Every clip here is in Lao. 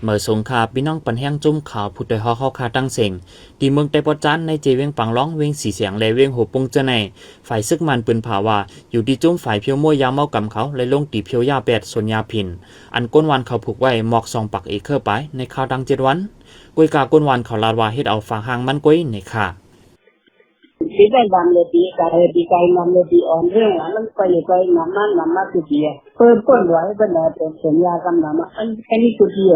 ເມີສງຂາ ພີ່ນ້ອງປັນແຮງຈຸ້ມຂ່າວຜູ້ໂດຍຮອກເຮົາຄ່າຕັ້ງເສັງ ທີ່ເມືອງໃຕ້ປອດຈານ ໃນເຈວຽງປາງລອງ, ວຽງສີແສງ ແລະ ວຽງຫົວໂປ່ງເຈົ້າໃນ ຝ່າຍຊຶກມ່ານປືນຜ່າວວ່າ ຢູ່ທີ່ຈຸ້ມຝ່າຍເພວມົ້ວຢາເມົາກຳເຂົາ ໄດ້ລົງຕີເພວຢາແປດ ສວນຢາຜິນ ອັນຄົນຫວ່ານເຂົາຜູກໄວ້ໝອກສອງປັກເອເຄີປາຍ ໃນຄາວທາງເຈັດວັນ. ກວຍກາຄົນຫວ່ານເຂົາລາດວ່າເຮັດເອົາຝາກຮ່າງມັນກວຍໃນຄາ ປີກາຍນຳເລີຍ ປີກາຍ ປີກາຍນຳເລີຍ ປີອ່ອນເລື່ອງ ມັນໄປໄປນຳມາ ນຳມາຄືເບຍ ເປີ້ນ ເປີ້ນໄວ້ ເປັນ ເປັນສັນຍາກຳນຳ ອັນ ອັນນີ້ຄືເບຍ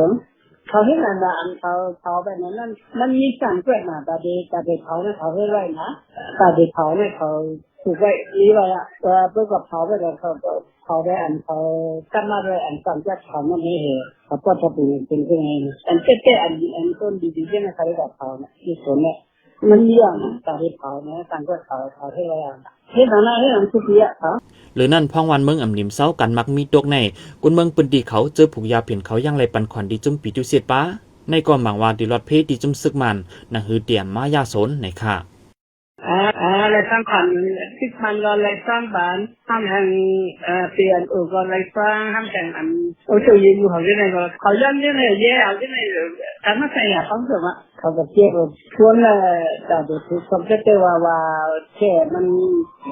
ເຂົາເຮັດອັນ ອັນເຂົາເຜົາໄປນັ້ນ ມັນມີສ້າງເກີດມາ ຕາເດ ຕາເດເຜົານະ ເຂົາເຮັດໄວ້ນະ ຕາເດເຜົານະ ເຂົາ ຖືກໄວ້ ມີໄວ້ລະ ເອີ ເພິ່ນກໍເຜົາໄປແລ້ວ ເຂົາກໍເຜົາໄດ້ ອັນເຂົາກັບມາດ້ວຍ ອັນກຳຈັດເຂົານັ້ນເອງ ເຂົາປອດສະປູເປັນເປັນເອງ ອັນແຕ່ ແຕ່ອັນ ອັນຕົ້ນດີໆ ເນາະ ເຂົາໄດ້ກັບເຂົານະ ທີ່ສົນແຫຼະ ມັນມີອັນຕາເຮັດເຜົານະ ຕ່າງກໍເຂົາ ເຂົາເຮັດໄວ້ ເຮັດອັນນັ້ນ ເຮັດອັນສຸດຍອດເຂົາ. ຫຼືນັ້ນ ພອງວານເມືອງອຳລິມເຊົາ ການໝາກມີຕົກໃນ ຄົນເມືອງພື້ນທີ່ເຂົາເຈີຜູກຢາຜິນ ເຂົາຍັງໄດ້ປັນຂວັນທີ່ຈຸ້ມປີຕຸເສດປາ ໃນກໍໝາງວ່າທີ່ລອດເພທີ່ຈຸ້ມຊຶກມ່ານ ໜັງສືຕຽມມາຢາໂສນໃນຄາ ອາ ອາ ໄດ້ສອງພັນ ສິບພັນກໍໄດ້ສອງບາດ ທາງ ທາງ ເອີ ປີເອັນໂອກໍໄດ້ສອງ ທາງແຂວງອັນ ໂອເຊີຍຢູ່ເຂົາຢູ່ໃນກໍ ເຂົາຢ້ອນຢູ່ໃນແຍ່ເອົາຢູ່ໃນ ການມາໃສ່ຍາຂອງເຂົາມາ ເຂົາກໍເກັບສ່ວນລະ ການໄດ້ຖືກຄວາມເຈັບແຕ່ວ່າ ວ່າແຄ່ມັນ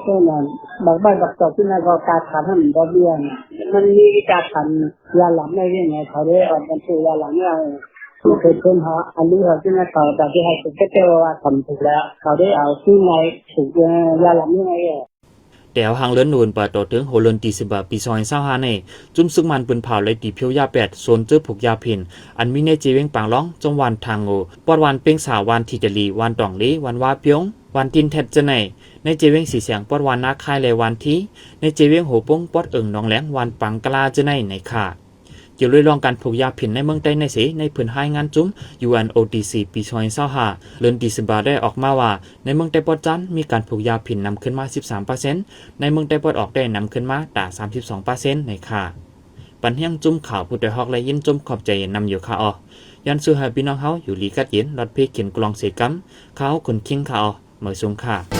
ແຄ່ນັ້ນ ບັກໄມ້ບັກຕອກທີ່ນັ້ນກໍກາດຂັນຫັ້ນບໍ່ເບຍນະ ມັນມີກາດຂັນ ຢາລຳໃນວຽງໃນ ເຂົາໄດ້ອອກບັນທຶກຢາລຳໃນ ເກີດຂຶ້ນເຮົາ ອັນນີ້ເຮົາຈຶ່ງໃຫ້ເຂົາ ຕາມທີ່ໃຫ້ເຂົາ ແຕ່ວ່າຄຳຖືກແລ້ວ ເຂົາໄດ້ເອົາຊື່ໃນ ຖືກຢາລຳໃນ. ແຕ່ຫາງເດືອນໂນເວັມເປີຕໍ່ເຖິງຫົວເດືອນດີເຊັມເບີ ປີສອງພັນຊາວຫ້ານີ້ ຈຸ້ມຊຶກມ່ານປືນເຜົາ ແລະ ຕີເພວຢາແປດ ໂຊນເຈີຜູກຢາຜິນ ອັນມີໃນເຈວຽງປາງລອງ ຈອມວານທາງໂງ ປອດວານເປັງສາ ວານທີຕະລີ ວານຕອງເລ ວານວາປຽງ ວານຕິນແທັດເຈີໃນ ໃນເຈວຽງສີແສງ ປອດວານນາຄາຍ ແລະ ວານທີ ໃນເຈວຽງຫົວໂປ່ງ ປອດເອີງໜອງແຫຼງ ວານປັງກະລາເຈີໃນ ໃນຄາ ກ່ຽວດ້ວຍເລື່ອງການຜູກຢາຜິນໃນເມືອງໃຕ້ໃນເສ ໃນຜືນຮາຍງານຈຸ້ມ ຢູເອັນໂອທີຊີ ປີສອງພັນຊາວຫ້າ ເດືອນດີເຊັມເບີໄດ້ອອກມາວ່າ ໃນເມືອງໃຕ້ປອດຈານມີການຜູກຢາຜິນນຳຂຶ້ນມາສິບສາມເປີເຊັນ ໃນເມືອງໃຕ້ປອດອອກໄດ້ນຳຂຶ້ນມາຕາສາມສິບສອງເປີເຊັນໃນຄາ ປັນຮຽງຈຸ້ມຂ່າວຜູ້ໂດຍຮອກ ແລະ ຍິນຊົມຂອບໃຈນຳຢູ່ຄ່າເອາະ ຢ້ານຊ່ວຍໃຫ້ພີ່ນ້ອງເຮົາຢູ່ດີກັດເຢັນ ລອດເພເຂັນກລອງເສກຳ ຂ່າວຄຸນຄິງຄ່າເອາະ ເມີສງຂາ.